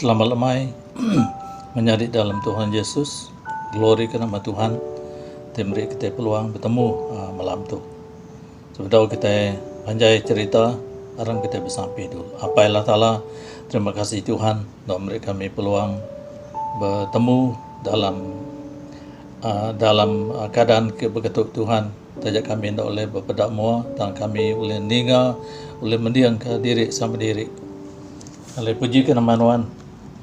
Selamat lemai menyadi dalam Tuhan Yesus. Glory ke nama Tuhan ti meri kitai peluang betemu aaa malam tu. Sebedau kitai panjai cherita aram kitai besampi dulu. Apai Allah Taala terima kasih Tuhan dok meri kami peluang betemu dalam aaa dalam keadaan ke beketu Tuhan. Taja kami enda ulih bepeda mua tang kami ulih ninga ulih mendingka diri sama diri. Alai puji ke nama nuan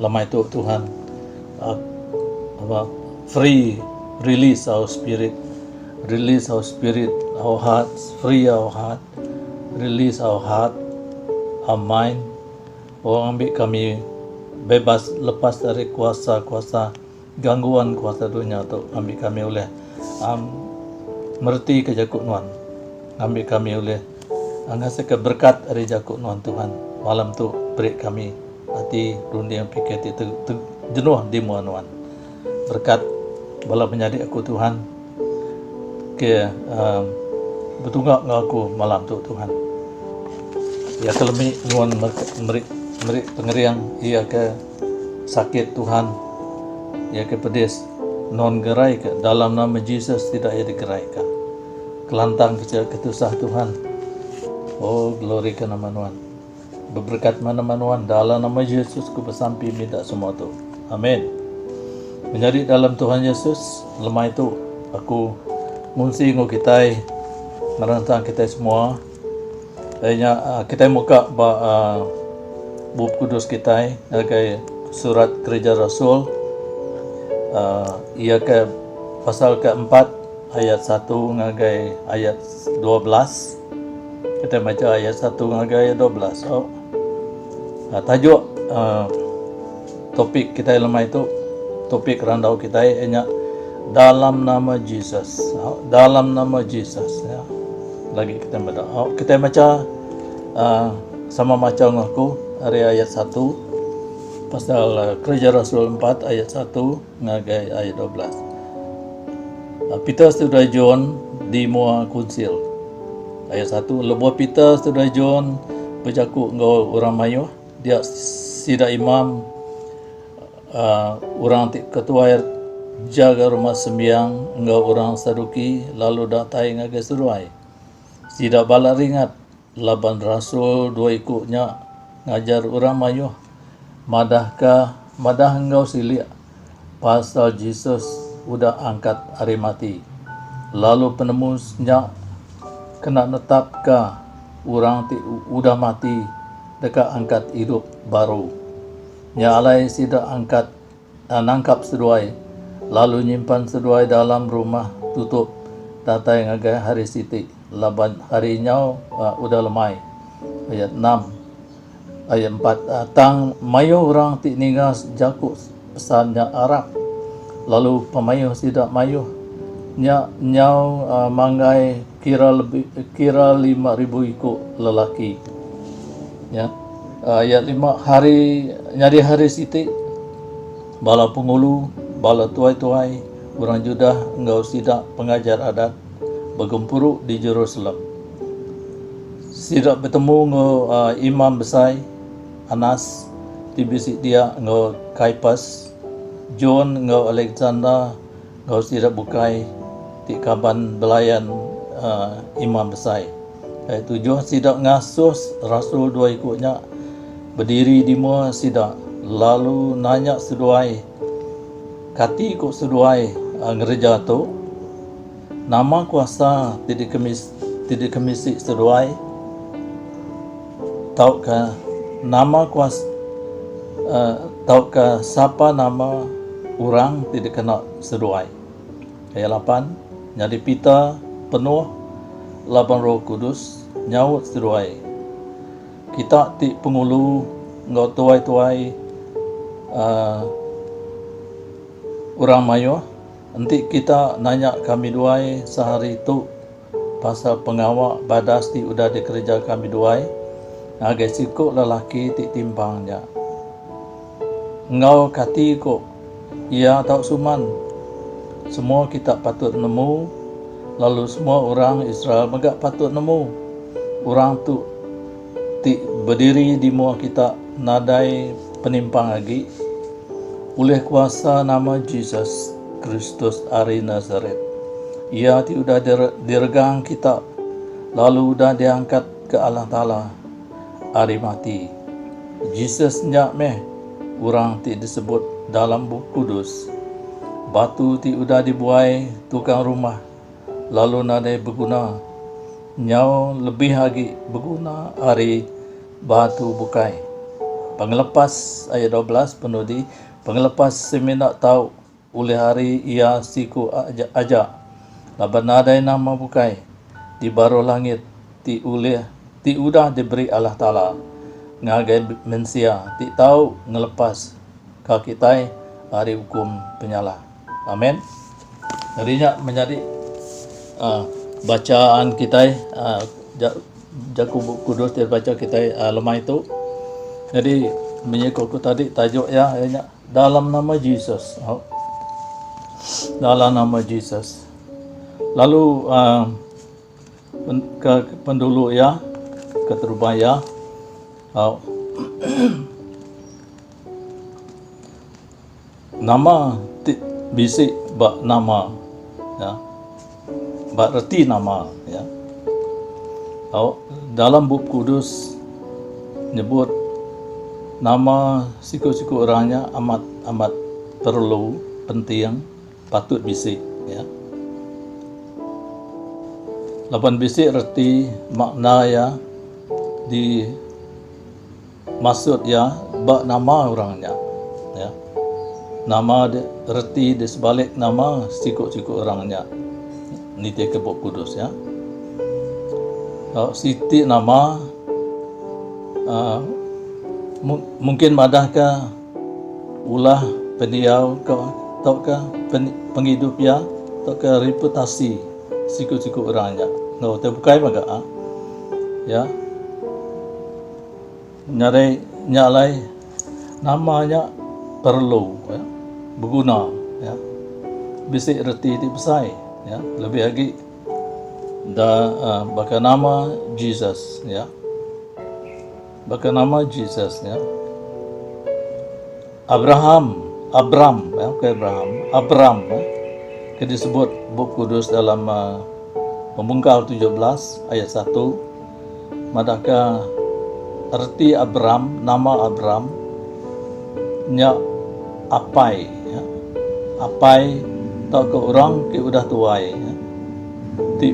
lemai tu Tuhan free release our spirit release our spirit our hearts free our heart release our heart our mind wang ambi kami bebas lepas ari kuasa kuasa gangguan kuasa dunya tu ambi kami ulih um mereti ke jaku nuan ngambi kami ulih ngasai ke berkat ari jaku nuan Tuhan malam tu beri kami ati runding pikir ti jenuh di mua nuan berkat bala menyadi aku Tuhan ke um betunga enggau aku malam tu Tuhan iya ke lemi nuan meri meri pengering iya ke sakit Tuhan iya ke pedis nuan gerai ke dalam nama Jesus sida iya digerai ka. Kelantang ke sida ke tusah Tuhan. Oh glory ke nama nuan. Beberkat meh nama nuan dalam nama Jesus ku besampi minta semua tu. Amin. Menyadi dalam Tuhan Yesus lemai tu aku ngunsi enggau kitai meransang kitai semua iya nya kitai muka ba uhh bup kudus kitai ngagai surat kereja rasul uhh iya ke pasal ke empat. Ayat satu ngagai ayat 12. Kita macha ayat satu ngagai ayat 12. So, uh, tajuk uh, topik kita lemai tu, topik randau kita ianya dalam nama Jesus. Dalam nama Jesus. Ya. Lagi kita meda. Oh, kita macha uh, sama macha enggau aku ari ayat satu pasal uh, Kereja Rasul 4 ayat 1 ngagai ayat 12. Peter seduai John di mua kunsil. Ayat 1, Lebuh Peter seduai John bejaku enggau orang mayuh, dia sida imam uh, orang ti ketuai jaga rumah sembiang enggau orang Saduki lalu datai ngagai seduai. Sida bala ringat Laban rasul dua iku nya ngajar orang mayuh madahka madah enggau silik pasal Jesus udah angkat ari mati, lalu penemu nya kena netapka orang ti udah mati deka angkat idup baru. Nya alai sida angkat nangkap seduai lalu nyimpan seduai dalam rumah tutup datai ngagai hari siti laban hari nyau udah lemai. Ayat 6 ayat 4 Tang mayuh orang ti ninga jaku pesan nya arap lalu pemayuh sida mayuh nya nyau manggai kira lebih kira 5000 iku lelaki. Ya. Ayat 5 Hari nyadi hari siti bala pengulu, bala tuai-tuai orang Judah enggau sida pengajar adat begempuru di Jerusalem. Sida betemu enggau uh, imam besai Anas ti bisi dia enggau Kaipas, John enggau Alexander enggau sida bukai ti kaban belayan uhh imam besai. Ayat tujuh, sida ngasuh rasul dua iku nya bediri di mua sida lalu nanya seduai, Kati ku seduai ngereja tu? Nama kuasa ti ti dikemisi seduai? Tauka nama kuasa tauka sapa nama orang ti dikena seduai? Ayat lapan, Nyadi Peter penuh laban Roh Kudus nyaut seduai, Kita ti pengulu enggau tuai-tuai uhh orang mayuh, enti kita nanya kami duai sehari tu pasal pengawa badas ti udah dikereja kami duai ngagai siku lelaki ti timpang nya. Enggau kati ku iya tau suman, Semua kita patut nemu, lalu semua orang Israel mega patut nemu, orang tu ti bediri di mua kita nadai. penimpang agi, ulih kuasa nama Jesus Kristus ari Nasaret, Iya ti udah diregang kita lalu udah diangkatka Allah Taala ari mati. Jesus nya meh orang ti disebut dalam Bup Kudus, Batu ti udah dibuai tukang rumah lalu nadai beguna, nyau lebih agi beguna ari batu bukai. Pengelepas, ayat 12 penudi, pengelepas semina tau ulih ari iya siku aja, laban nadai nama bukai di baruh langit ti ulih ti udah diberi Allah Taala ngagai mensia ti tau ngelepas ka kitai ari ukum penyalah. Amen. Nyadi nya menyadi uhh bacaan kitai uhh jaku Bup Kudus ti dibacha kitai uhh lemai tu. Nyadi munyi ku aku tadi tajuk iya iya nya dalam nama Jesus. Dalam nama Jesus. Lalu uhh ke pendulu iya keterubah iya uhh Nama ti bisi ba nama ya. Ba reti nama ya. Au dalam Bup Kudus nyebut nama siku-siku orang nya amat amat perlu penting patut bisi ya. Laban bisi reti makna iya di Maksud iya ba nama orang nya. Ya. Nama de, reti di sebalik nama siku-siku orang nya nitihka Bup Kudus ya. Tau siti nama uh, mungkin madahka ulah pendiau ke tauka pengidup iya tauka reputasi siku-siku orang nya. Enggau utai bukai mega. Ya. Nyadi nya alai nama nya perlu ya beguna ya bisi reti ti besai ya lebih agi da uhh baka nama Jesus ya baka nama Jesus ya. Abraham Abram ya bukan Abraham Abram ya ke disebut Bup Kudus dalam uhh Pemungkal 17 ayat 1. Madahka reti Abram, nama Abram nya apai ya. Apai tauka orang ti udah tuai ya. Ti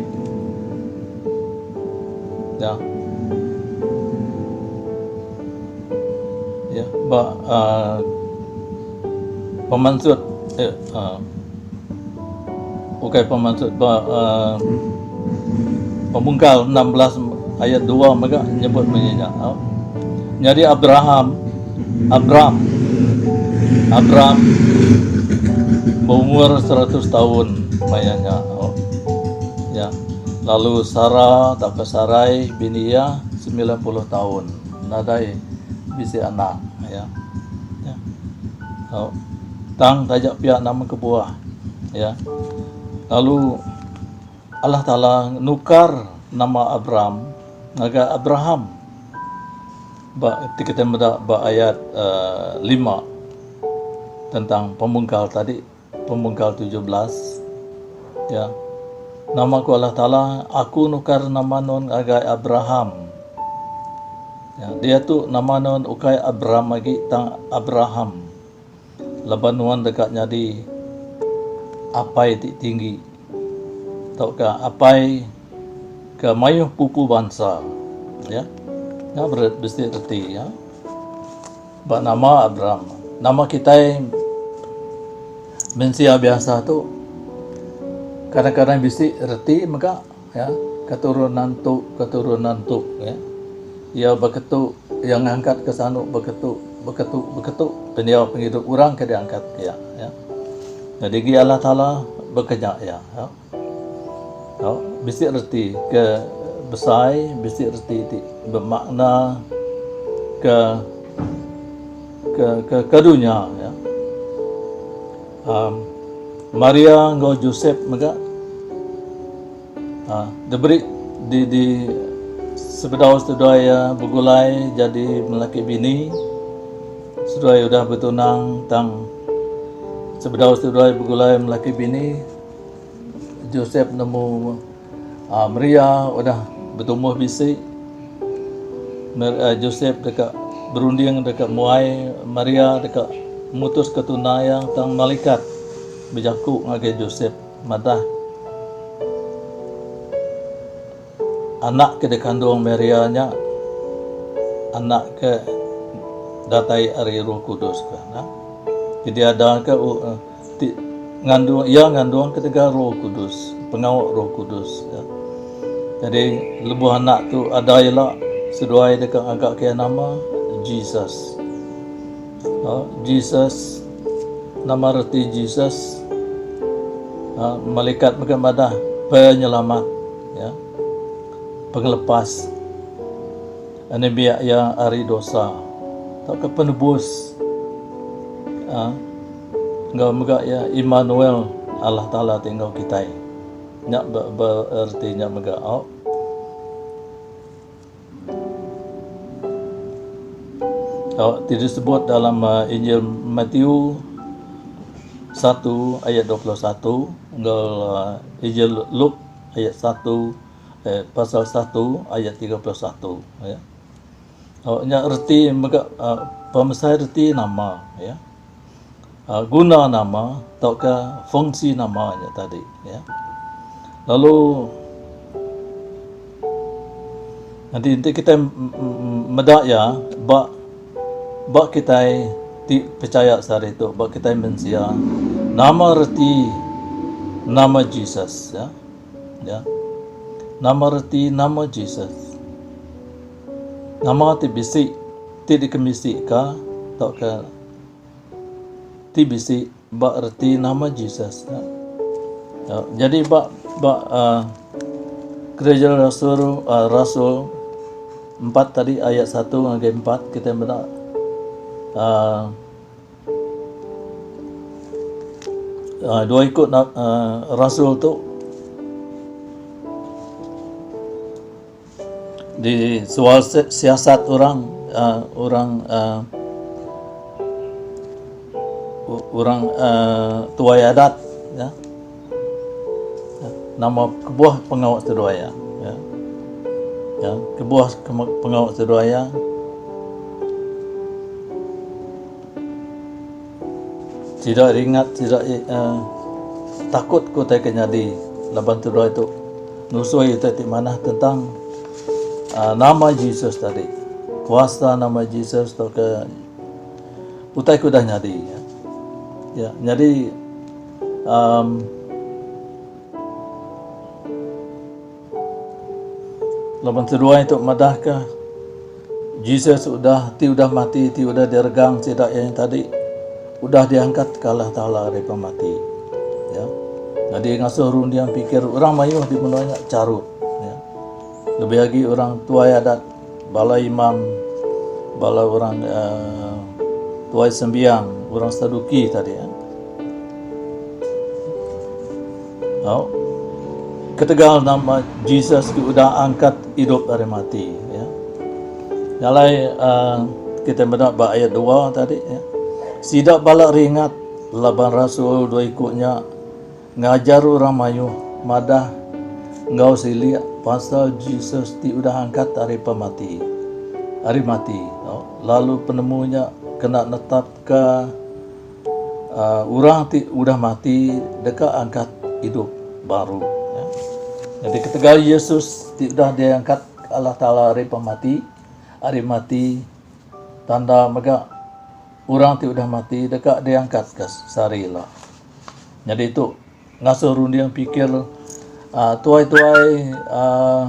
ya. Ya ba uhh pemansut uhh Ukai pemansut ba uhh Pemungkal 16 ayat 2 mega nyebut munyi nya. Nyadi Abraham, Abram, Abram beumur 100 taun maya nya. Ya. Lalu Sarah tauka Sarai bini iya 90 taun nadai bisi anak. Ya. Ya. Tang taja pia nama kebuah iya. Lalu Allah Taala nukar nama Abram ngagai Abraham ba ti kitai meda ba ayat uhh lima tentang pemungkal tadi pemungkal 17 iya. Nama ku Allah Taala aku nukar nama nuan ngagai Abraham. Ya diatu nama nuan ukai Abram agi tang Abraham. Laban nuan deka nyadi apai ti tinggi tauka apai ke mayuh pupu bansa. Ya. Nya bisi reti ya. Ba nama Abram. Nama kitai mensia biasa tu kadang-kadang bisi reti mega ya keturunan tu keturunan tu ya. Iya beketu iya ngangkat ke sanu beketu beketu beketu pendiau pengidup orang ke diangkat ke iya ya. Nyadi agi Allah Taala bekenya iya ya. Tau bisi reti ke besai bisi reti ti bemakna ke ke ke, ke dunya ya. Um, Maria enggau Joseph mega Ha, diberi di di sebedau seduai iya begulai jadi melaki bini. Seduai udah betunang tang sebedau seduai begulai melaki bini, Josep nemu Maria udah betumbuh bisi. Josep deka berunding deka muai Maria deka mutuska tuna iya tang malikat bejaku ngagai Josep madah Anak ke dikandung Maria nya anak ke datai ari Roh Kudus ke nah. Ti diadaka ti ngandung iya ngandung ketegal Roh Kudus, pengawa Roh Kudus ya. Jadi lebuh anak tu ada ila seduai deka ngaga ke iya nama Jesus. Jesus nama reti Jesus malaikat mega madah penyelamat ya pengelepas anembiak iya ari dosa tauka penebus uhh enggau mega iya Immanuel Allah Taala ti enggau kitai nya bereti nya mega au. Ti disebut dalam Injil Matthew satu ayat 21 enggau Injil Luke ayat satu eh pasal satu ayat 31 ya. Nya reti mega pemesai reti nama ya. Guna nama tauka fungsi nama nya tadi ya. Lalu enti enti kitai meda iya ba ba kitai ti pechaya sehari tu ba kitai mensia nama reti nama Jesus ya. Ya. Nama reti nama Jesus. Nama ti bisi ti dikemisika tauka ti bisi ba reti nama Jesus nya. Jadi ba ba uhh Kereja Rasul uhh Rasul empat tadi ayat satu ngagai empat kitai meda uhh dua iku uhh rasul tu Di soal siasat orang uhh orang uhh orang uhh tuai adat ya nama kebuah pengawa seduai iya ya. Ya kebuah pengawa seduai iya. Sida ringat sida uhh takut ke utai ke nyadi laban tuduh tu nusui utai ti manah tentang uhh nama Jesus tadi. Kuasa nama Jesus tauka utai ke udah nyadi. Ya nyadi uhh Laban seduai tu madahka Jesus udah ti udah mati ti udah diregang sida iya nya tadi udah diangkatka Allah Taala ari pemati. Ya. Nyadi ngasuh runding pikir orang mayuh di menua nya charut. Ya. Lebih agi orang tuai adat, bala imam, bala orang uhh tuai sembiang, orang Saduki tadi. Ya. Au. Ketegal nama Jesus ti udah angkat idup ari mati, ya. Nya alai uhh kitai meda ba ayat dua tadi ya. Sida bala ringat laban rasul dua iku nya ngajar orang mayuh madah enggau silik pasal Jesus ti udah angkat ari pemati, ari mati. Au. Lalu penemu nya kena netapka Orang ti udah mati deka angkat idup baru. Nyadi ketegal Yesus ti udah diangkat Allah Taala ari pemati, ari mati, tanda mega orang ti udah mati deka diangkat ke sehari ila. Nyadi tu ngasuh runding pikir uhh tuai-tuai uhh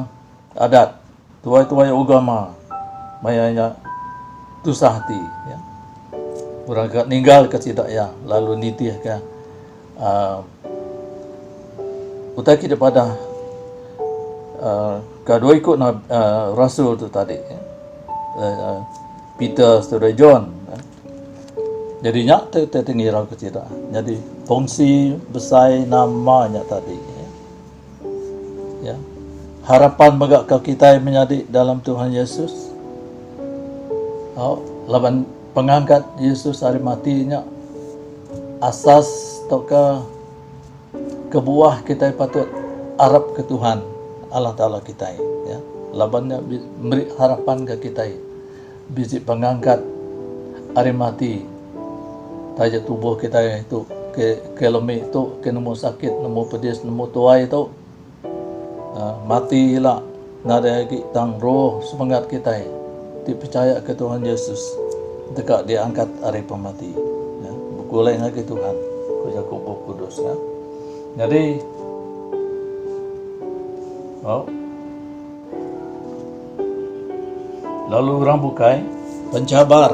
adat, tuai-tuai ugama maya nya tusah ati. Orang ka ninggalka sida iya lalu nitihka uhh utai ti dipadah uhh ka dua iku uhh rasul tu tadi uhh Peter seduai John. Jadi nya ti ti ngirauka sida. Nyadi fungsi besai nama nya tadi. Ya. Harapan mega ke kitai menyadi dalam Tuhan Yesus. Au laban. Pengangkat Jesus ari mati nya asas tauka kebuah kitai patut arap ke Tuhan Allah Taala kitai ya laban nya meri harapan ke kitai bisi pengangkat ari mati taja tubuh kitai tu ke ke lemi tu ke nemu sakit nemu pedis nemu tuai tu Mati ila nadai agi tang roh semengat kitai ti pechaya ke Tuhan Yesus deka diangkat ari pemati. Ya, begulai ngagai Tuhan, ku jaku Bup Kudus. Ya. Nyadi, oh, lalu orang bukai pencabar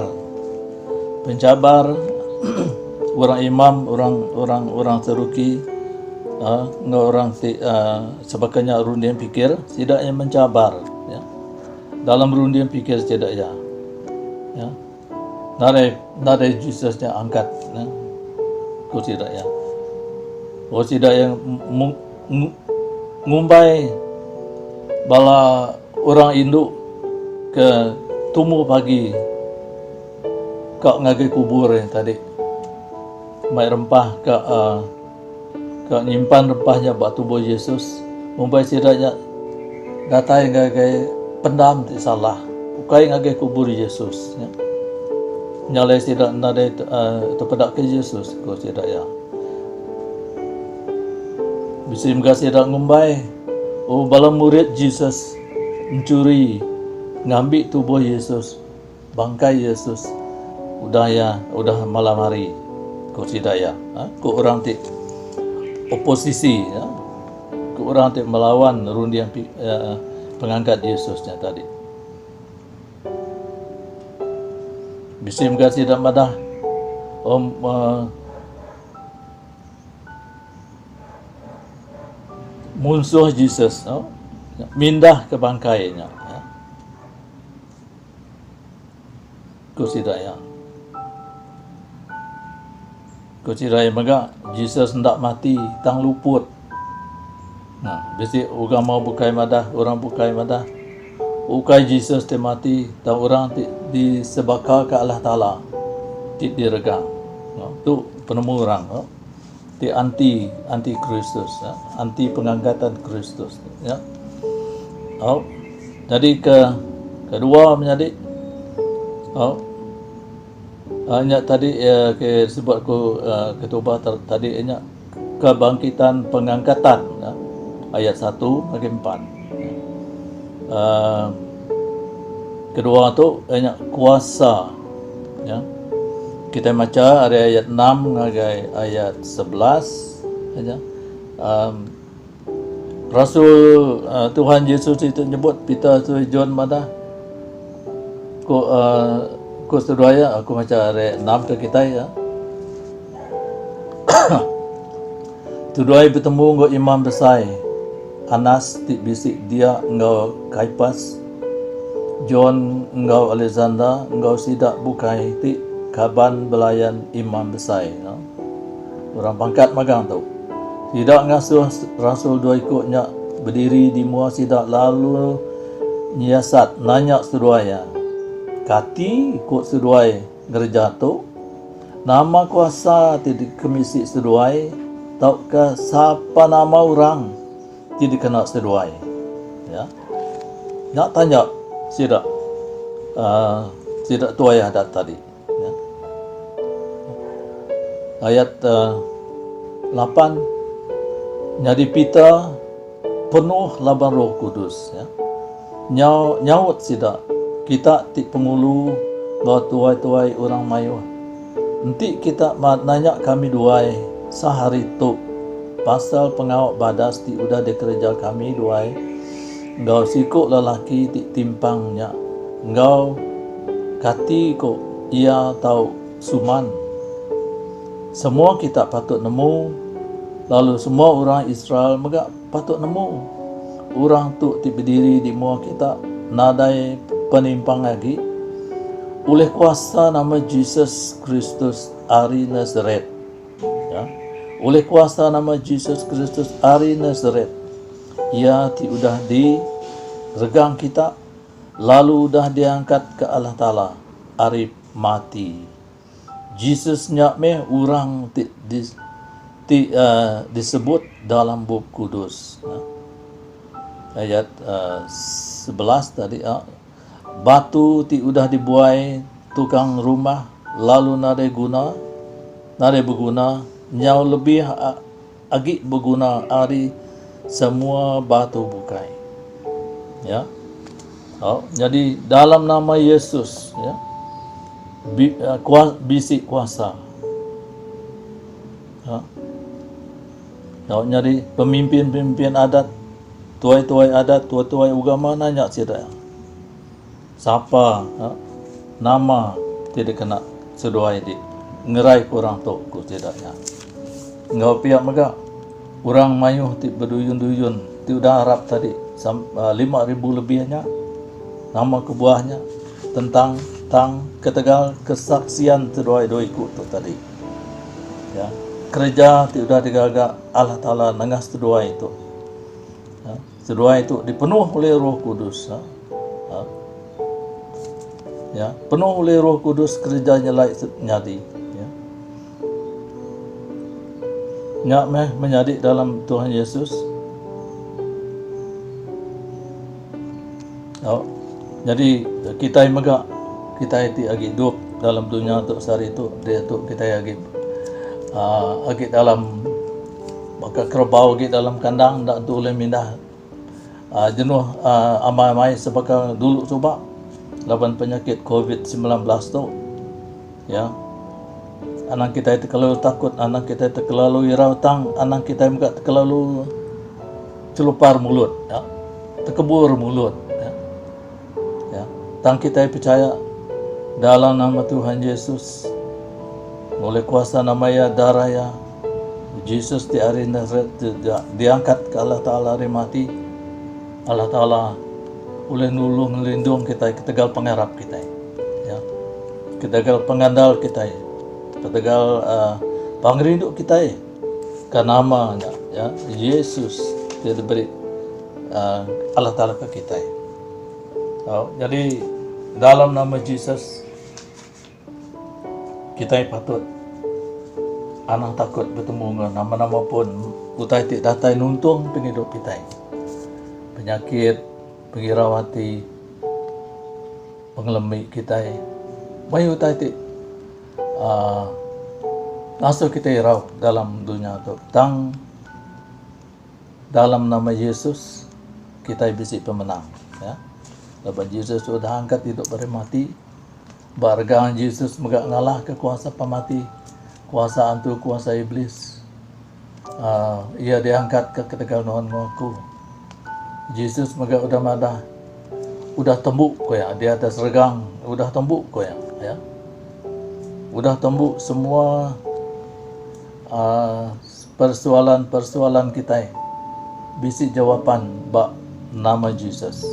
pencabar orang imam orang orang orang Saduki uh, enggau orang ti uh, sebakanya runding pikir sida yang mencabar ya. Dalam runding pikir sida ya. Ya. Nadai nadai Jesus nya angkat ya. Ku sida ya. Oh sida yang ngumbai bala orang indu ke tumu pagi ka ngagai kubur iya tadi mai rempah ka uhh ka nyimpan rempah nya ba tubuh Jesus ngumbai sida nya datai ngagai pendam ti salah ukai ngagai kubur Jesus. Nya alai sida nadai uhh tepeda ke Jesus ku sida iya. Bisi mega sida ngumbai, Oh bala murid Jesus enchuri ngambi tubuh Jesus, bangkai Jesus udah iya udah malam hari, ku sida iya. Ha? Ku orang ti oposisi, ha? ku orang ti melawan runding uh, pengangkat Jesus nya tadi. Bisi mega sida madah, om uh, Munsuh Jesus tu mindah ke bangkai nya. Ku sida iya. Ku sida iya mega, Jesus enda mati tang luput. Nah, bisi ugama bukai madah, orang bukai madah, ukai Jesus ti mati tang orang ti disebakaka Allah Taala ti diregang. Tu penemu orang tu. Ti anti anti Kristus ya, anti pengangkatan Kristus ya. Au. Jadi ke kedua menyadi au. Uh, nya tadi uh, ke sebut ku uh, ketubah tadi nya kebangkitan pengangkatan ya. Ayat 1 ngagai 4. Uh, kedua tu nya kuasa ya. Kitai macha ari ayat enam ngagai ayat 11 aja. Um, Rasul uh, Tuhan Yesus itu nyebut Peter tu John madah ku uh, ku seduai ya, aku macha ari enam ke kitai ya. Tuduai betemu enggau imam besai Anas ti bisi dia enggau Kaipas, John enggau Alexander enggau sida bukai ti kaban belayan imam besai. Orang pangkat magang tu. Sida ngasuh rasul dua iku nya bediri di mua sida lalu nyiasat nanya seduai iya, Kati ku seduai ngereja tu? Nama kuasa ti dikemisi seduai tauka sapa nama orang ti dikena seduai? Ya. Nya tanya sida uhh sida tuai adat tadi. Ya. Ayat uhh lapan nyadi Peter penuh laban Roh Kudus. Ya. Nyau nyaut sida, Kita ti pengulu enggau tuai-tuai orang mayuh. Enti kita nanya kami duai sehari tu pasal pengawa badas ti udah dikereja kami duai enggau siku lelaki ti timpang nya enggau kati ku iya tau suman, semua kita patut nemu lalu semua orang Israel mega patut nemu, orang tu ti bediri di mua kita nadai penimpang agi, ulih kuasa nama Jesus Kristus ari Nasaret. Ya. Ulih kuasa nama Jesus Kristus ari Nasaret, iya ti udah di regang kita lalu udah diangkat ke Allah Taala ari. mati. Jesus nya meh orang ti ti uh, disebut dalam Bup Kudus. Ayat uh, 11 tadi uh, batu ti udah dibuai tukang rumah lalu nadai guna nadai beguna nyau lebih agi beguna ari semua batu bukai. Ya. Oh, jadi dalam nama Yesus ya. Bi, uh, kuasa, bisi kuasa. Ya. Oh, jadi pemimpin-pemimpin adat, tuai-tuai adat, tuai-tuai agama nanya sida. Sapa ya, nama ti dikena seduai di ngerai ke orang tu ku sida nya. Enggau pia mega orang mayuh ti beduyun-duyun ti udah arap tadi 5000 lebih nya nama kebuah nya tentang tang ketegal kesaksian seduai dua iku tu tadi. Ya, kereja ti udah digaga Allah Taala nengah seduai tu. Ya. Seduai tu dipenuh oleh Roh Kudus. Ha? Ha? Ya, penuh oleh Roh Kudus kereja nyelai nyadi. Ya. Nya meh menyadi dalam Tuhan Yesus. Oh. Jadi kita mega kita ti agi hidup dalam dunia tu sehari tu dia tu kita agi uh, agi dalam Baka kerebau agi dalam kandang enda entu ulih mindah uhh jenuh uhh amai-amai sebaka dulu suba laban penyakit covid 19 tu ya. Anang kitai tekelalu takut, anang kitai tekelalu irau tang anang kitai mega tekelalu celupar mulut ya tekebur mulut ya. Ya tang kitai pechaya dalam nama Tuhan Yesus oleh kuasa nama iya darah iya Jesus ti ari Nazaret ti diangkat ke Allah Taala ari mati, Allah Taala ulih nulung ngelindung kitai ketegal pengarap kitai. Ya. Ketegal pengandal kitai, ketegal uh, pengerindu kitai ke nama nya, ya, Jesus ti diberi uh, Allah Taala ke kitai. Oh, jadi dalam nama Jesus Kitai patut anang takut betemu enggau nama-nama pun utai ti datai nuntung pengidup kitai. Penyakit, pengirau ati, pengelemi kitai, mayuh utai ti uhh ngasuh kitai irau dalam dunya tu. Tang dalam nama Yesus kitai bisi pemenang. Laban Jesus udah angkat idup ari mati. Ba regang Jesus mega ngalahka kuasa pemati, kuasa antu, kuasa Iblis. Aaa iya diangkatka ketegal nuan enggau aku. Jesus mega udah madah, Udah tembu, ku iya di atas regang, udah tembu, ku iya. Ya. Udah tembu semua aaa persoalan-persoalan kitai bisi jawapan ba nama Jesus.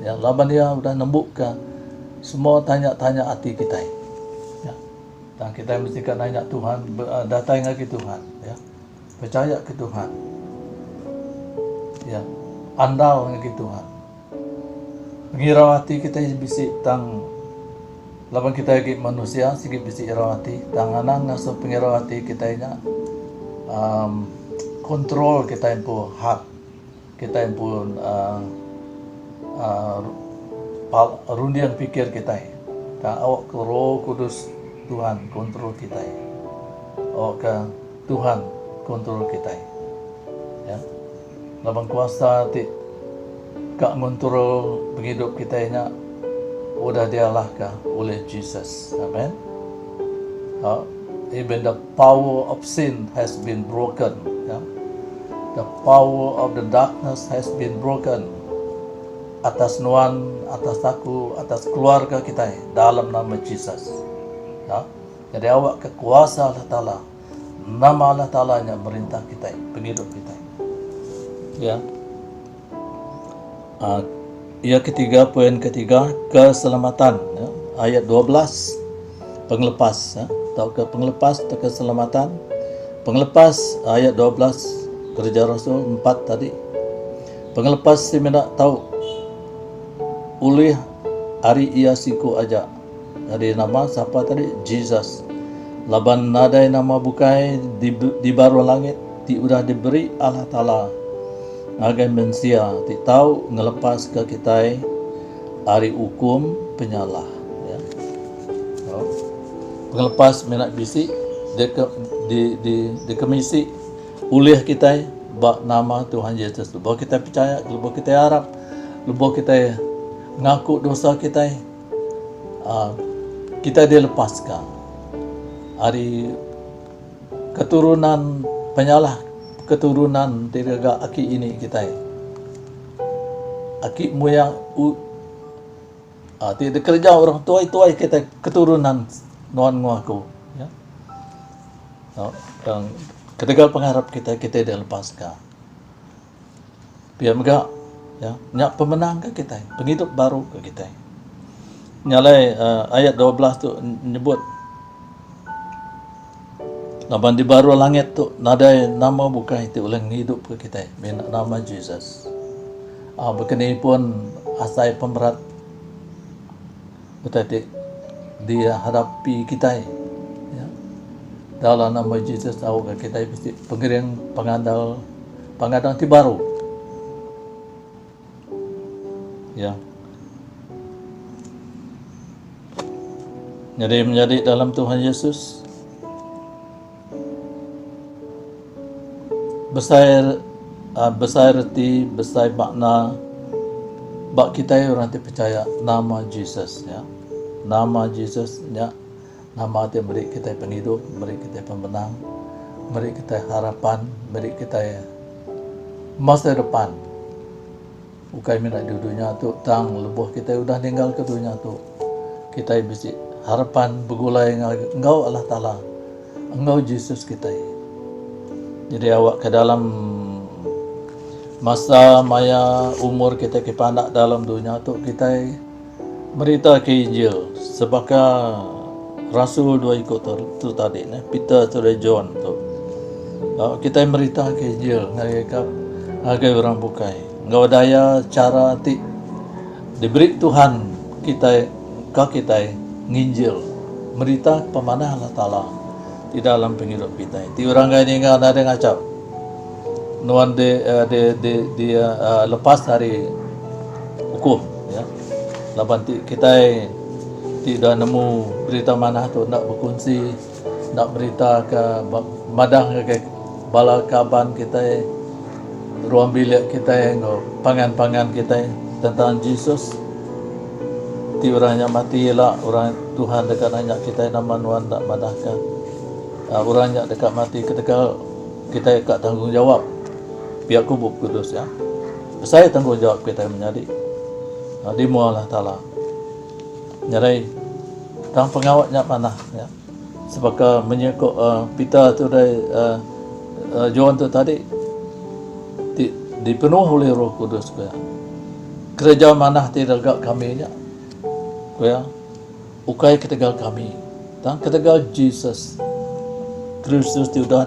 Ya, laban iya udah nembuka Semua tanya-tanya ati kitai. Ya. Tang kitai mesti ka nanya Tuhan, datai ngagai Tuhan, ya. Pechaya ke Tuhan. Ya. Andal ngagai Tuhan. Pengirau ati kitai bisi tang laban kitai agi manusia sigi bisi irau ati tang anang ngasuh pengirau ati kitai nya um control kitai empu hak. Kitai empu uhh runding pikir kitai ka awak ke Roh Kudus Tuhan kontrol kitai. Awak ke Tuhan kontrol kitai. Ya. Laban kuasa ti ka ngontrol pengidup kitai nya udah dialahka oleh Jesus. Amen. Ha, even the power of sin has been broken. Ya. The power of the darkness has been broken atas nuan, atas aku, atas keluarga kitai dalam nama Jesus. Ya. Jadi awak ke kuasa Allah Taala, nama Allah Taala nya merintah kitai, pengidup kitai. Ya. Uh, yang ketiga, poin ketiga, keselamatan. Ya. Ayat 12, pengelepas. Ya. Atau ke pengelepas atau keselamatan. Pengelepas ayat 12 Kerja Rasul 4 tadi. Pengelepas si mina tau ulih ari iya siku aja. Ari nama sapa tadi? Jesus. Laban nadai nama bukai di baruh langit ti udah diberi Allah Taala ngagai mensia ti tau ngelepaska kitai ari ukum penyalah. Ya. Pengelepas mina bisi dikemisi ulih kitai ba nama Tuhan Jesus. Lebuh kitai pechaya, lebuh kitai arap, lebuh kitai ngaku dosa kitai, kitai dilepaska ari keturunan penyalah keturunan ti gaga aki ini kitai. Aki muyang ti dikereja orang tuai-tuai kitai keturunan nuan enggau aku. Tang ketegal pengarap kitai, kitai dilepaska. Pia mega ya nya pemenang ke kitai, pengidup baru ke kitai. Nya alai uhh ayat 12 tu nyebut laban di baruh langit tu nadai nama bukai ti ulih ngidup ke kitai mina nama Jesus. Uhh bekeni pun asai pemerat utai ti dihadapi kitai ya. Dalam nama Jesus tau ga kitai bisi pengering pengandal pengadang ti baru. Ya. Nyadi menyadi dalam Tuhan Yesus besai besai reti besai makna ba kitai orang ti pechaya nama Jesus nya. Nama Jesus nya nama ti meri kitai pengidup, meri kitai pemenang, meri kitai harapan, meri kitai masa depan. Ukai mina di dunya tu tang lebuh kitai udah ninggalka dunya tu, kitai bisi harapan begulai enggau Allah Taala enggau Jesus kitai. Jadi awakka dalam masa maya umur kitai ke pandak dalam dunya tu kitai merita ke Injil sebaka rasul dua iku tu tadi neh Peter seduai John tu. Kitai merita ke Injil ngagai ka ngagai orang bukai enggau daya chara ti diberi Tuhan kitai ka kitai nginjil merita pemanah Allah Taala ti dalam pengidup kitai. Ti orang enggai ninga nadai ngachau nuan di di di di lepas ari ukum ya laban ti kitai ti udah nemu berita manah tu enda bekunsi enda berita ka madah ngagai bala kaban kitai ruang bilik kitai enggau pangan-pangan kitai tentang Jesus ti orang nya mati ila orang Tuhan deka nanya kitai nama nuan enda madahka orang nya deka mati ketegal kitai ka tanggungjawab pia ku Bup Kudus iya. Besai tanggungjawab kitai menyadi di mua Allah Taala. Nyadi tang pengawa nya manah nya sebaka menyeko Peter tu dai John tu tadi ti dipenuh oleh Roh Kudus ku iya. Kereja manah ti rega kami nya ku iya. Ukai ketegal kami, tang ketegal Jesus Kristus ti udah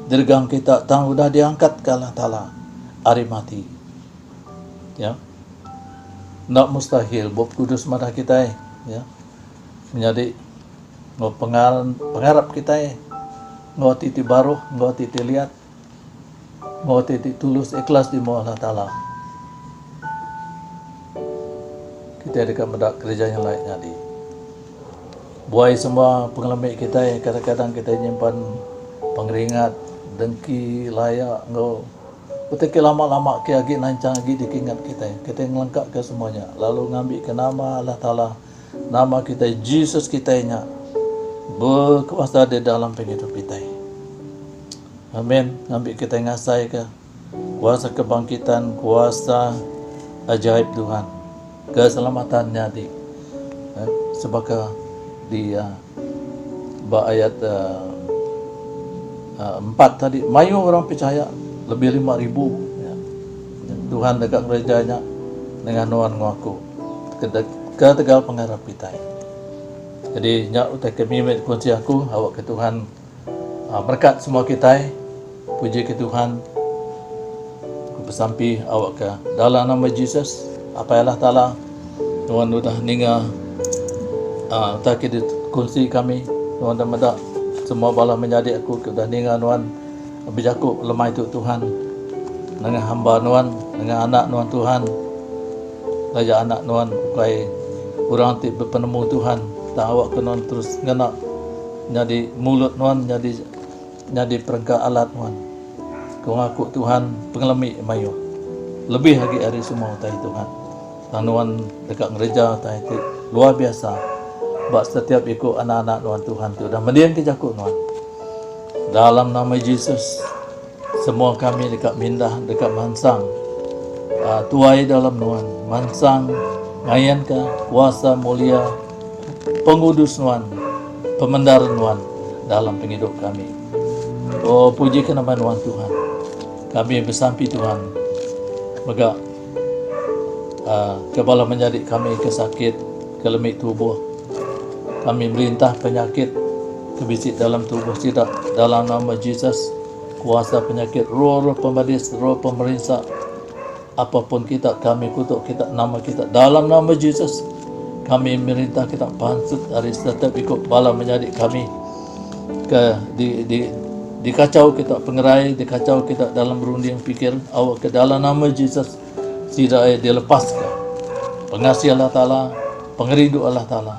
diregang kita tang udah diangkatka Allah Taala ari mati. Ya. Enda mustahil Bup Kudus madah kitai, ya. Menyadi enggau pengarap kitai enggau ati ti baruh, enggau ati ti liat, enggau ati ti tulus ikhlas di mua Allah Taala. Kitai deka meda kereja nyelai nyadi. Buai semua pengelemi kitai kadang-kadang kitai nyimpan pengeringat, dengki, laya enggau utai ke lama-lama ke agi nanchang agi dikingat kitai. Kitai ngelengkaka semua nya lalu ngambika nama Allah Taala, nama kitai Jesus kitai nya bekuasa di dalam pengidup kitai. Amen. Ngambi kitai ngasaika Kuasa kebangkitan, kuasa ajaib Tuhan. Keselamatan nyadi sebaka di ba ayat empat tadi mayuh orang pechaya lebih 5000 Tuhan deka ngereja nya nengah nuan enggau aku ketegal pengarap kitai. Jadi nya utai ke mimit kunsi aku awakka Tuhan Merekat semua kitai, puji ke Tuhan. Aku besampi awakka dalam nama Jesus, Apai Allah Taala, nuan udah ninga Utai ke dikunsi kami nuan udah meda semua bala menyadi aku ke udah ninga nuan bejaku lemai tu Tuhan nengah hamba nuan nengah anak nuan Tuhan taja anak nuan ukai orang ti bepenemu Tuhan tang awak ke nuan terus ngena nyadi mulut nuan nyadi nyadi perengka alat nuan ku ngaku Tuhan pengelemi mayuh lebih agi ari semua utai Tuhan. Tang nuan deka ngereja utai ti luar biasa ba setiap iku anak-anak nuan Tuhan ti udah mendingka jaku nuan. Dalam nama Jesus, semua kami deka mindah deka mansang uh, tuai dalam nuan, mansang ngayanka kuasa mulia pengudus nuan, pemendar nuan dalam pengidup kami. Oh, puji ke nama nuan Tuhan. Kami besampi Tuhan mega Ke bala menyadi kami ke sakit, ke lemi tubuh. Kami merintah penyakit ke bisi dalam tubuh sida dalam nama Jesus. Kuasa penyakit, roh-roh pemedis, roh pemerinsa, apapun kita kami kutuk kita nama kita dalam nama Jesus. Kami merintah kita pansut ari setiap iku bala menyadi kami ke di di dikachau kita pengerai, dikachau kita dalam runding pikir awak ke dalam nama Jesus sida iya dilepaska. Pengasih Allah Taala, pengerindu Allah Taala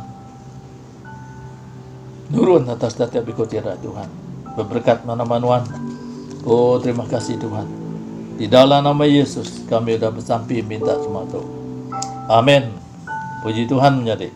nurun atas setiap iku tira Tuhan. Beberkat mana-mana nuan. Oh terima kasih Tuhan. Di dalam nama Yesus kami sudah bersampi minta semua tu. Amin. Puji Tuhan menyadi.